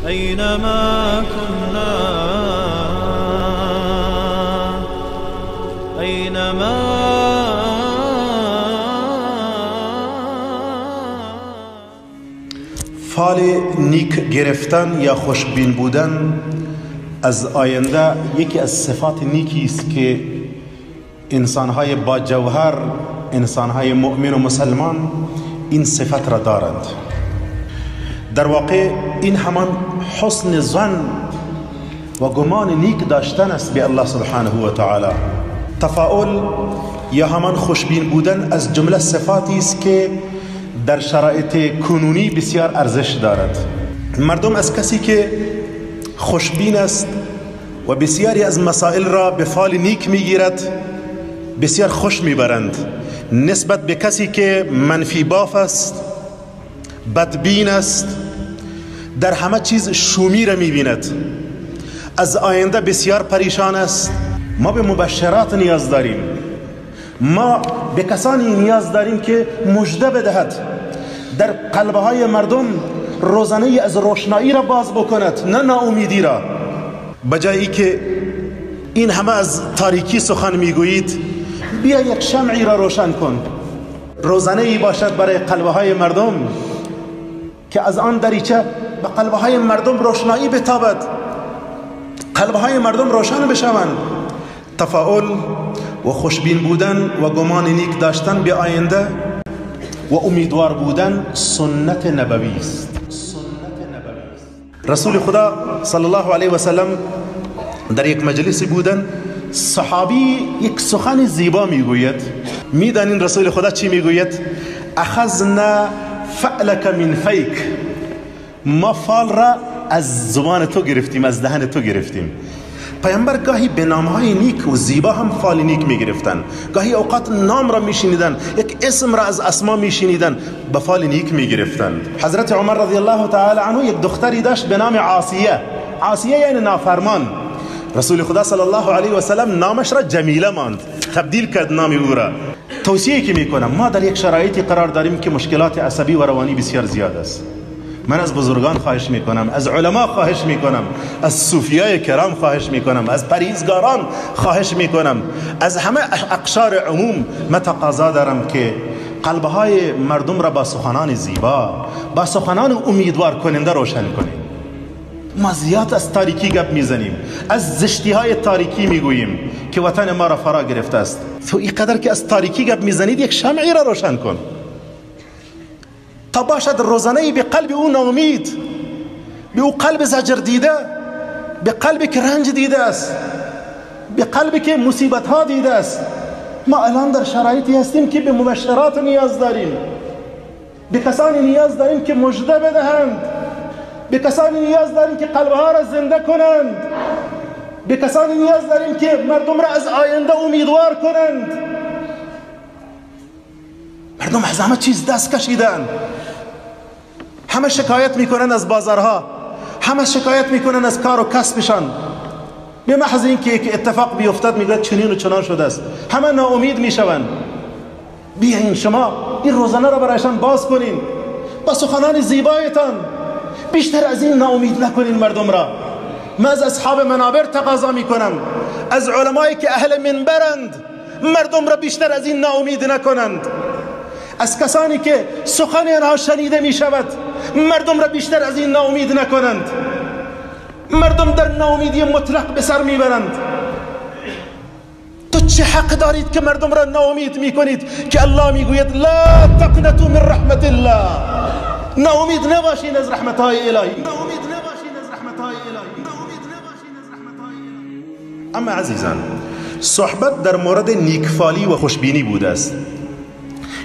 أينما كنا، أينما. فال نیک گرفتن یا خوشبین بودن از آینده یکی از صفات نیکی است که انسانهای با جوهر، انسانهای مؤمن و مسلمان این صفت را دارند. در واقع این همان حسن ظن و گمان نیک داشتن است به الله سبحانه و تعالی. تفاؤل یا همان خوشبین بودن از جمله صفاتی است که در شرایط کنونی بسیار ارزش دارد. مردم از کسی که خوشبین است و بسیاری از مسائل را به فال نیک میگیرد بسیار خوش میبرند، نسبت به کسی که منفی باف است، بدبین است، در همه چیز شومی را میبیند، از آینده بسیار پریشان است. ما به مبشرات نیاز داریم، ما به کسانی نیاز داریم که مژده بدهد، در قلبهای مردم روزنه از روشنایی را باز بکند، نه ناامیدی را. بجایی که این همه از تاریکی سخن میگویید، بیا یک شمعی را روشن کن، روزنه ای باشد برای قلبهای مردم که از آن دریچه به قلبهای مردم روشنایی بتابد، قلبهای مردم روشن بشوند. تفاؤل و خوشبین بودن و گمان نیک داشتن به آینده و امیدوار بودن سنت نبوی است. رسول خدا صلی الله علیه و سلم در یک مجلسی بودن، صحابی یک سخن زیبا میگوید. میدانین رسول خدا چی میگوید؟ اخذنا فعلک من فیک، ما فال را از زبان تو گرفتیم، از دهن تو گرفتیم. پیامبر گاهی به نامهای نیک و زیبا هم فال نیک میگرفتن، گاهی اوقات نام را میشنیدن، یک اسم را از اسما میشنیدن، به فال نیک میگرفتند. حضرت عمر رضی الله تعالی عنه یک دختری داشت به نام عاصیه. عاصیه یعنی نافرمان. رسول خدا صلی الله علیه و سلم نامش را جمیله ماند، تبدیل کرد نام او را. توصیه که میکنم، ما در یک شرایطی قرار داریم که مشکلات عصبی و روانی بسیار زیاد است. من از بزرگان خواهش میکنم، از علما خواهش میکنم، از صوفیای کرام خواهش میکنم، از پرهیزگاران خواهش میکنم، از همه اقشار عموم من تقاضا دارم که قلبهای مردم را با سخنان زیبا، با سخنان امیدوار کننده روشن کنیم. ما زیاد از تاریکی گپ میزنیم، از زشتی های تاریکی میگوییم که وطن ما را فرا گرفته است. تو اینقدر که از تاریکی گپ میزنید، یک شمعی را روشن کن تا باشد روزنه به قلب او ناامید، به او قلب زجر دیده، به قلبی که رنج دیده است، به قلبی که مصیبت ها دیده است. ما الان در شرایطی هستیم که به مبشرات نیاز داریم، به کسانی نیاز داریم که مژده بدهند، به کسانی نیاز داریم که قلبها را زنده کنند، به کسانی نیاز داریم که مردم را از آینده امیدوار کنند. مردم از همه چیز دست کشیدن، همه شکایت میکنن از بازارها، همه شکایت میکنن از کار و کسبشان. به محض اینکه یک اتفاق بیفتد میگوید چنین و چنان شده است، همه ناامید میشوند. بیاین شما این روزانه را برایشان باز کنین با سخنان زیبایتان، بیشتر از این ناامید نکنین مردم را. من از اصحاب منابر تقاضا میکنم، از علمایی که اهل منبرند، مردم را بیشتر از این ناامید نکنند. از کسانی که سخن آنها شنیده می شود، مردم را بیشتر از این ناامید نکنند. مردم در ناامیدی مطلق به سر میبرند. تو چه حق دارید که مردم را ناامید میکنید که الله میگوید لا تقنطوا من رحمت الله؟ ناامید نباشین از رحمت های الهی. اما عزیزان، صحبت در مورد نیکفالی و خوشبینی بوده است.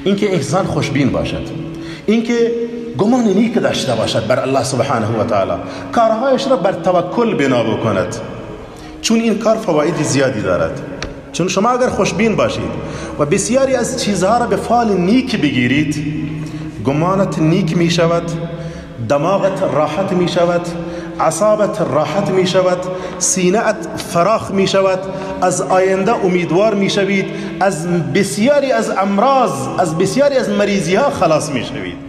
اینکه انسان خوشبین باشد، اینکه گمان نیک داشته باشد بر الله سبحانه و تعالی، کارهایش را بر توکل بنا بکند، چون این کار فواید زیادی دارد. چون شما اگر خوشبین باشید و بسیاری از چیزها را به فال نیک بگیرید، گمانت نیک می شود، دماغت راحت می شود، عصابت راحت می شود، سینه‌ات فراخ می شود، از آینده امیدوار می شوید، از بسیاری از امراض، از بسیاری از مریضی ها خلاص می شوید.